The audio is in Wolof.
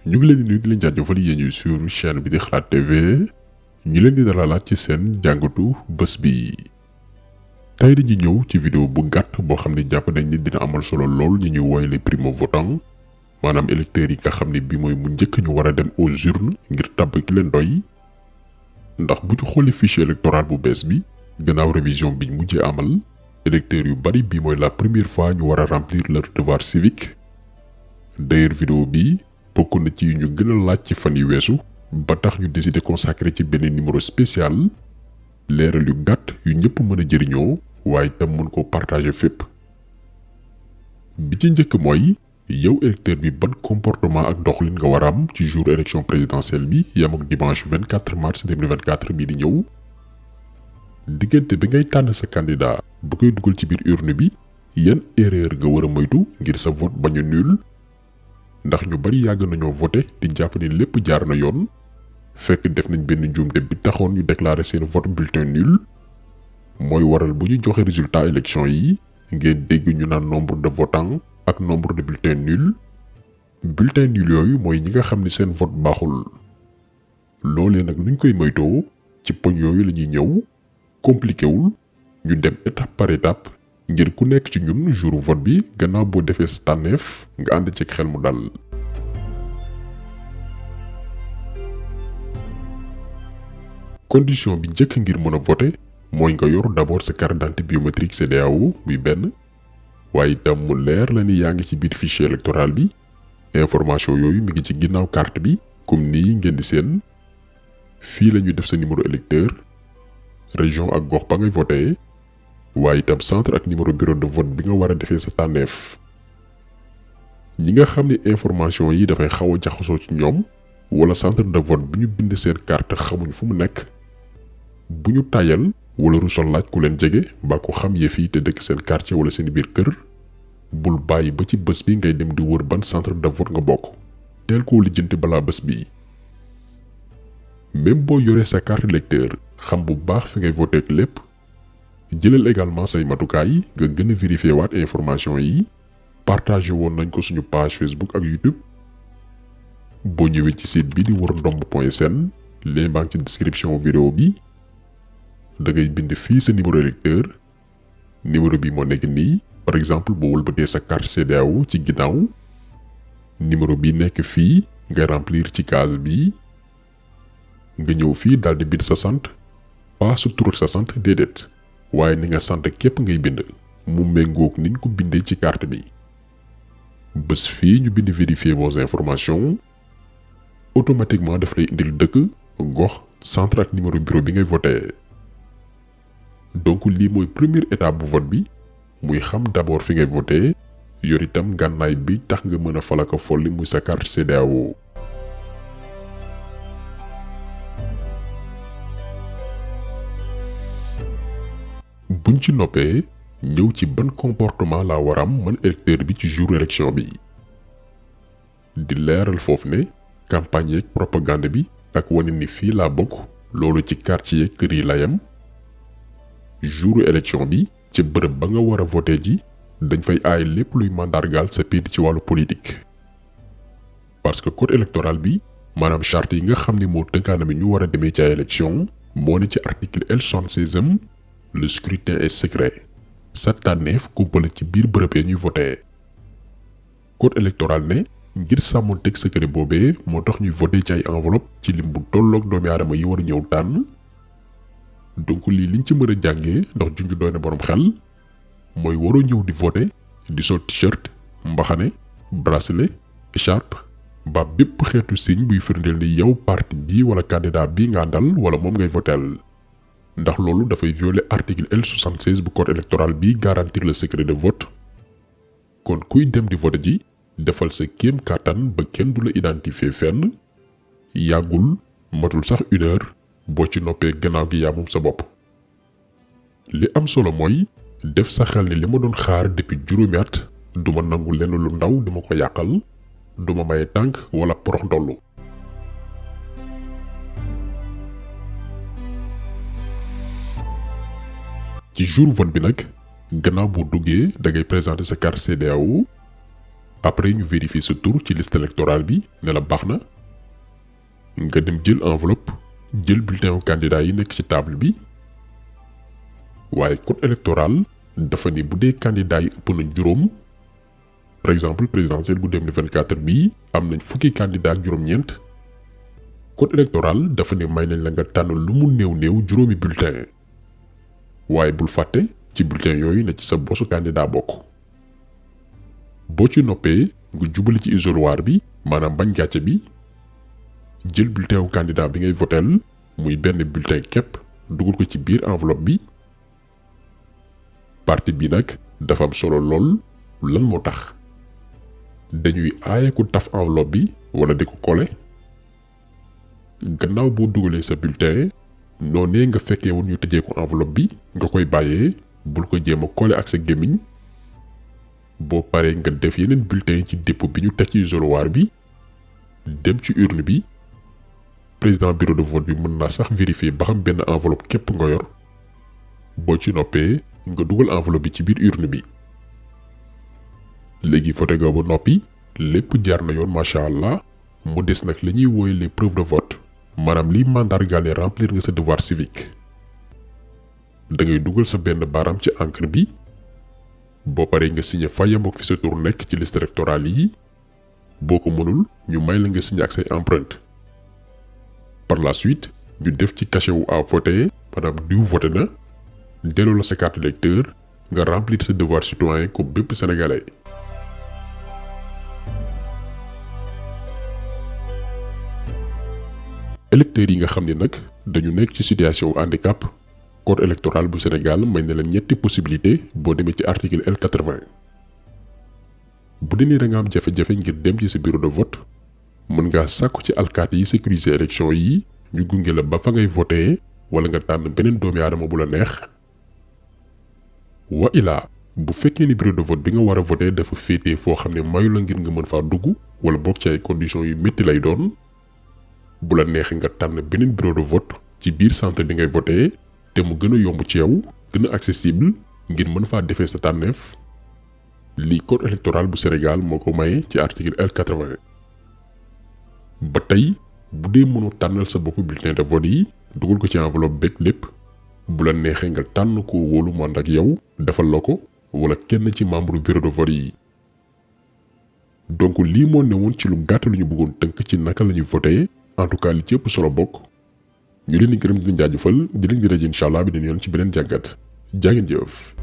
ñu ngi leen di nuyu di leen jaajëfal yéen ñuy suivre chaîne bi di Xalaat TV ñu leen di dalalaat ci seen jàngatu bés bi. tey dañuy ñëw ci vidéo bu gàtt boo xam ne jàpp nañ ni dina amal solo lool ñi ñuy woowee les primo-votants maanaam électeurs yi nga xam ne bi mooy mu njëkk ñu war a dem aux urnes ngir tàbb ki leen doy. ndax bu ñu xoolee fichier électoral bu bees bi gannaaw révision biñ mujjee amal électeurs yu bari bi mooy la première fois ñu war a remplir leur devoir civique. d'ailleurs vidéo bi bokk na ci ñu gën a laaj ci fan yu weesu ba tax ñu décidé consacré ci benn numéro spécial leeral yu gàtt yu ñëpp mën a jëriñoo waaye tam mën koo partager fépp. bi ci njëkk mooy yow électeur bi ban comportement ak doxalin nga war a am ci jour élection présidentielle bi yam ak dimanche 24 mars 2024 bii di ñëw. diggante bi ngay tànn sa candidat ba koy dugal ci biir urne bi yan erreur nga war a moytu ngir sa vote bañ a nul. ndax ñu bari yàgg nañoo voté di jàpp ni lépp jaar na yoon fekk def nañ benn njuumte bi taxoon ñu déclaré seen vote bulletin nul. mooy waral bu ñu joxe résultat élection yi ngeen dégg ñu naan nombre de votants ak nombre de bulletins nuls. bulletin nul yooyu mooy ñi nga xam ni seen vote baaxul. loolee nag nuñ koy moytoo ci poñ yooyu la ñuy ñëw compliqué wul ñu dem étape par étape ngir ku nekk ci ñun jour vote bi gannaaw boo defee sa tànneef nga ànd ci xel mu dal. condition bi njëkk ngir mën a voter mooy nga yor d'abord sa carte d'identité biométrique CEDEAO muy benn waaye itam mu leer la ni yaa ngi ci biir fichier électoral bi. information yooyu mi ngi ci ginnaaw carte bi comme nii ngeen di seen. fii la ñuy def sa numéro électeur région ak gox ba ngay voté waaye itam centre ak numéro bureau de vote bi nga war a defee sa tànneef. ñi nga xam ne information yi dafay xaw a jaxasoo ci ñoom wala centre de vote bi ñu bind seen carte xamuñ fu mu nekk bu ñu tàyyal wala rusol laaj ku leen jege mbaa ko xam yëf yi te dëkk seen quartier wala seen biir kër bul bàyyi ba ci bés bi ngay dem di wër ban centre de vote nga bokk teel koo lijjanti balaa bés bi. même boo yoree sa carte électeur xam bu baax fi ngay voté ak lépp jëlal également say matukaay nga gën a vérifier waat information yi. partagé woon nañ ko suñu page Facebook ak YouTube. boo ñëwee ci site bi di wërndomb.sn lien baa ngi ci description vidéo bi. da ngay bind fii sa numéro électeur numéro bi moo nekk nii par exemple boo wëlbatee sa carte CEDEAO ci ginnaaw numéro bi nekk fii nga remplir ci case bi. nga ñëw fii daal di bind sa sant pas sa tur sa sant déedéet waaye ni nga sant képp ngay bind mu méngoog niñ ko bindee ci carte bi. bés fii ñu bind vérifier vos informations automatiquement daf lay indil dëkk gox centre ak numéro bureau bi ngay voté. donc lii mooy première étape bu vote bi muy xam d'abord fi ngay voté yor itam gànnaay bi tax nga mën a falaka folli muy sa carte CEDEAO. buñ ci noppee ñëw ci ban comportement laa war a am man électeur bi ci jour élection bi. di leeral foofu ne campagne yeeg propagande bi ak wane ni fii laa bokk loolu ci quartier yeeg kër yi la yem. jouru élection bi ci bërëb ba nga war a voté ji dañ fay aay lépp luy mandargaal sa pied ci wàllu politique. parce que code électoral bi maanaam charte yi nga xam ni moo tënkaana bi ñu war a demee ci ay élection moo ne ci article L76 le scrutin est secret. sa tànneef kumpale ci biir bërëb ya ñuy voté. code électoral ne ngir sàmmonteeg secret boobee moo tax ñuy voté ci ay enveloppe ci lim bu tolloog doomi aadama yi war a ñëw tànn. donc lii liñ ci mën a jàngee ndax junj doy na borom xel mooy waroo ñëw di voté di sol t-shirt mbaxane bracelet écharpe ba bépp xeetu signe buy firndeel ni yow parti bi wala candidat bi nga àndal wala moom ngay voteel. ndax loolu dafay violer article L76 bu code électoral bi garantir le secret de vote. kon kuy dem di vote ji defal sa kéem kàttan ba kenn du la identifier fenn. yàggul matul sax 1 heure boo ci noppee gannaaw gi yaa moom sa bopp. li am solo mooy def sa xel ni li ma doon xaar depuis juróomi at duma nangu lenn lu ndaw duma ko yàqal duma maye tànk wala porox ndollu. ci jour vote bi nag gannaaw boo duggee da ngay présenter sa carte CEDEAO après ñu vérifier sa tour ci liste électorale bi ne la baxna nga dem jël enveloppe jël bulletin candidat yi nekk ci table bi waaye code électoral dafa ni bu dee candidat yi ëpp na juróom par exemple présidentielle bu 2024 bi am nañ fukki candidat ak juróom-ñeent code électoral dafa ne may nañ la nga tànn lu mu néew juróomi bulletin waaye bul fàtte ci bulletin yooyu na ci sa bosu candidat bokk boo ci noppee nga jubali ci isoloir bi maanaam bañ gàcce bi jël bulletin wu candidat bi ngay votel muy benn bulletin képp dugal ko ci biir enveloppe bi parti bi nag dafa am solo lool lan moo tax dañuy aaye ku taf enveloppe bi wala di ko coller gannaaw boo dugalee sa bulletin noonee nga fekkee woon ñu tëjee ko enveloppe bi nga koy bàyyee bul ko jéem a coller ak sa gémmiñ boo paree nga def yeneen bulletin ci dépôt bi ñu teg ci isoloir bi dem ci urne bi président bureau de vote bi mën naa sax vérifier ba xam benn enveloppe képp nga yor boo ci noppee nga dugal enveloppe bi ci biir urne bi léegi voté nga ba noppi lépp jaar na yoon macha allah mu des nag la ñuy wooye les preuves de vote maanaam liy mandargaale remplir nga sa devoir civique da ngay dugal sa benn baaraam ci encre bi boo paree nga signé fa yam ak fi sa tur nekk ci liste électorale yi boo ko mënul ñu may la nga signé ak say empreinte par la suite ñu def ci cachet wu à voter maanaam diw voté na delloo la sa carte électeur nga remplir sa devoir citoyen comme bépp sénégalais. électeurs yi nga xam ne nag dañu nekk ci situation handicap code électoral bu Sénégal may na la ñetti possibilité boo demee ci article L80 bu dee da nga am jafe-jafe ngir dem ci sa bureau de vote mën ngaa sàkku ci alkaati yi sécuriser élection yi ñu gunge la ba fa ngay voté wala nga tànn beneen doomi aadama bu la neex wa ilaa bu fekkee ni bureau de vote bi nga war a voté dafa féetee foo xam ne mayu la ngir nga mën faa dugg wala bokk ci ay conditions yu métti lay doon bu la neexee nga tànn beneen bureau de vote ci biir centre bi ngay voté te mu gën a yomb ci yow gën a accessible ngir mën faa defee sa tànneef lii code électoral bu Sénégal moo ko maye ci article L80 ba tey bu dee mënoo tànnal sa bopp bulletin de vote yi dugal ko ci enveloppe beeg lépp bu la neexee nga tànn ko wóolu mu ànd ak yow defal la ko wala kenn ci membre bureau de vote yi donc lii moo ne woon ci lu gàtt lu ñu bëggoon tënk ci naka la ñuy voté en tout cas li ci ëpp solo bokk ñu leen di gërëm di leen jaajëfal di leen di rajo incha allah bi dañu yoon ci beneen jàngat jaa ngeen jëf.